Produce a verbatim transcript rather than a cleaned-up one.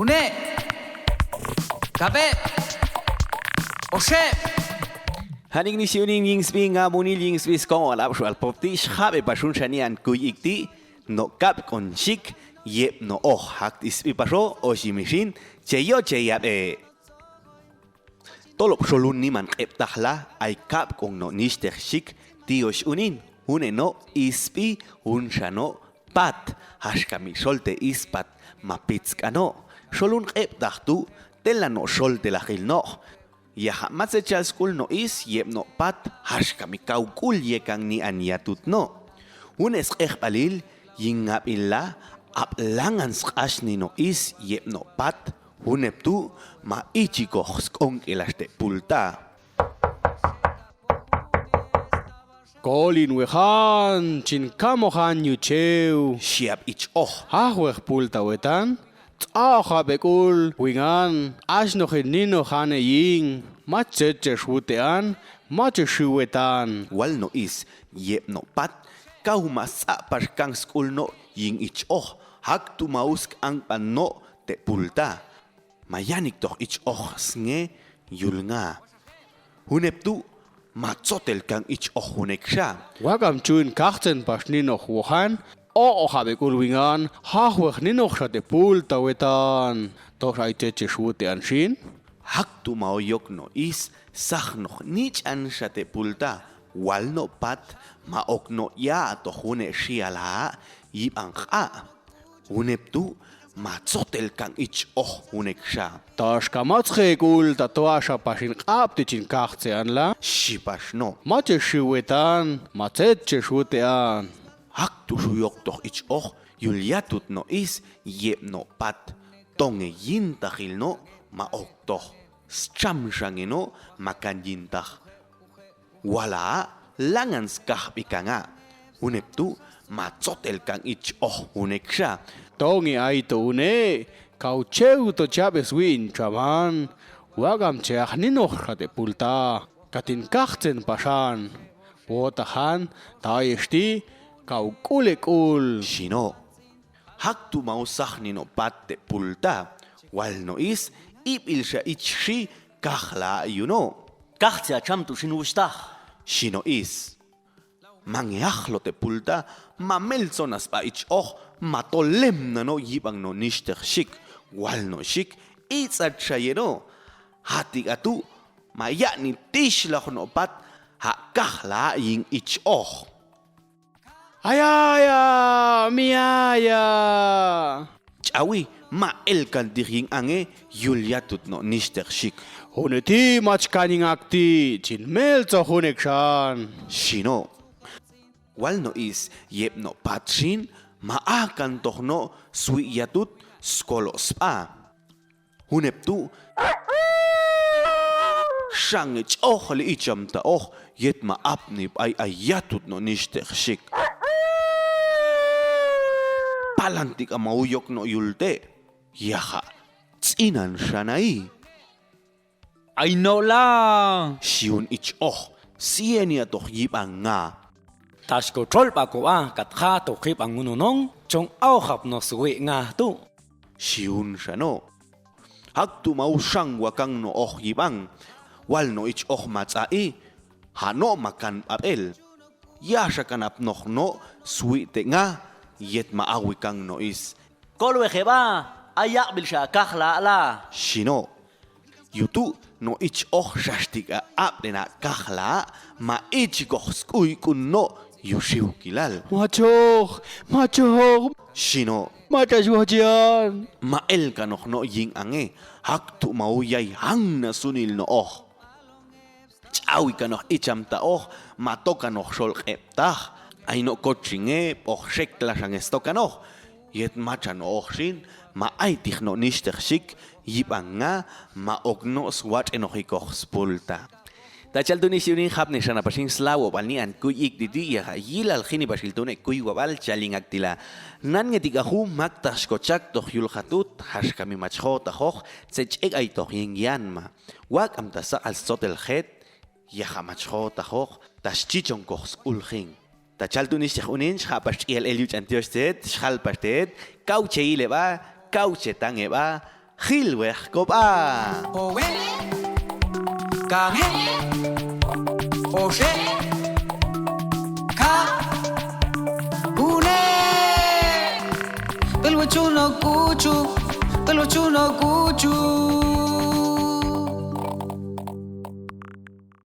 Une'. Kabe'. Ose'. Haning ni si unin ying sbi nga munil ying sbi skong alap sual pop ti shkhabe pasun shanian kuy ikti no kap kon shik yep no oh hak isbi paso osi misin cheyo cheyap e. Tolop solun ni man kep tahla ai kap kong no nisteh shik tios unin hune no isbi hun shano pat hash kami solte ispat mapits kano. Solun kep tah tu tela no solte lahil no. Yaha matse chal skul no is yep no pat hash kami kau kul yekang ni an yatut no. Hune skeh palil ying ngap illa ap langan skas ni no is yep no pat. Hunep tu ma ichi koh skong ilas te pulta. Kolin wehan chin kamo han yu cheu. Siap ich oh. Hah weh pulta wetan. Ts'ao khabe kul wingan asno khin nino hane ying. Macet ces wutean mace siwetan. Wal no is yep no pat kau mas ts'ak pas kang skul no ying ich oh. Hak tu maus kang pan no te pulta. Mayanik toh ich oh snge yul nga. Hunep tu matsotel kang ich oh hunek sha. Wagam cuin kahcen pas ninoh wohan. O oh habe kul wingan hah weh ninoh sha te pulta wetan. Toh ai cece sutean sin. Hak tu maoyok no is sah noh nican sha te pulta. Wal no pat maok no ya toh hunek siala yibang kak. Hunep tu matsotel kang ich oh hunek sha. Tas kamatshe kul tatoa sha pasin kap ti cin kahcean la. Sipas no. Mace siwetan macet ce sutean. Hak tu suyok toh ich oh yul yatut no is yep no pat. Tonge yintah il no maok toh. Scam shange no makan yintah. Wala langan skah bikanga. Hunep tu matsotel kang ich oh hunek sha. Tongi ai to une kau ceu to cabes win caman. Wagam ceah ninoh kate pulta katin kahcen pasan. Wo tahan taes ti kau kule kul. Sino. Hak tu mau sah nino pat te pulta. Wal no is ip il sha ich shi kah la yu no. Kah cia cam tu sin wustah. Sino is. Mangeah lo te pulta mamel sonas ba ich oh matolem nano yibang no nisteh shik. Wal no shik itsat sha ye no. Hati katu mayak ni tis lah no pat hak kah la ying ich oh. Ayaya miaya. Cawi mael kan dih ying ange yul yatut no nisteh shik. Hune ti mach kanying akti cin mel co hunek san. Sino. Wal no is yep no pat sin ma akan toh no swi yatut skolo spa. Hunep tu shange coh li icam ta oh yet ma ap ni bai ai yatut no nisteh shik. Palantik ama uyok no yul te yaha cinan shanai. Ai no la. Siun ich oh sie ni atoh yibang nga. Tas ko col pa ko a kat kha toh kibang unu nong cong au hap no swi nga tu. Siun sano. Hak tu mau sang wakang no oh yibang. Wal no ich oh maca i hano makan papel. Ya sha kanap noh no swi te nga yet ma awi kang no is. Kol we heba ayak bil sha kah la la. Sino. Yu tu no ich oh sha stik a ap de na kah la ma ich koh skui kun no yu siu kilal. Macoh macoh. Sino. Maca suah jian. Mael kanoh no ying ange hak tu mau yai hang na sunil no oh. Cawi kanoh icam ta oh mato kanoh sol kep tah. Ai no kocing e poh sek la shanges to kanoh. Yet maca no oh sin ma ai tih no nisteh shik. Yibang nga ma ok no swat e noh ikoh spulta. Tacal tu ni si unin hap ne sana pasing slawo pal ni an kuy ik didi ya ha yilal hini pasil tu ne kuy wabal calingak tila. Nan ngetik ahu mak tas kocak toh yul hatut has kami machho tahoh. Cecek ai toh ying yan ma. Wak am tasa al sotel het ya ha machho tahoh tas cicong koh skul hing. Tacal tu ni sih unin shha pas ciel el yu cantios tet shhal pas tet kau cei leba kau cetang eba. Khil weh kop a. Owe, kange, oshe, ka, une. Kelucu no kucu, kelucu no kucu.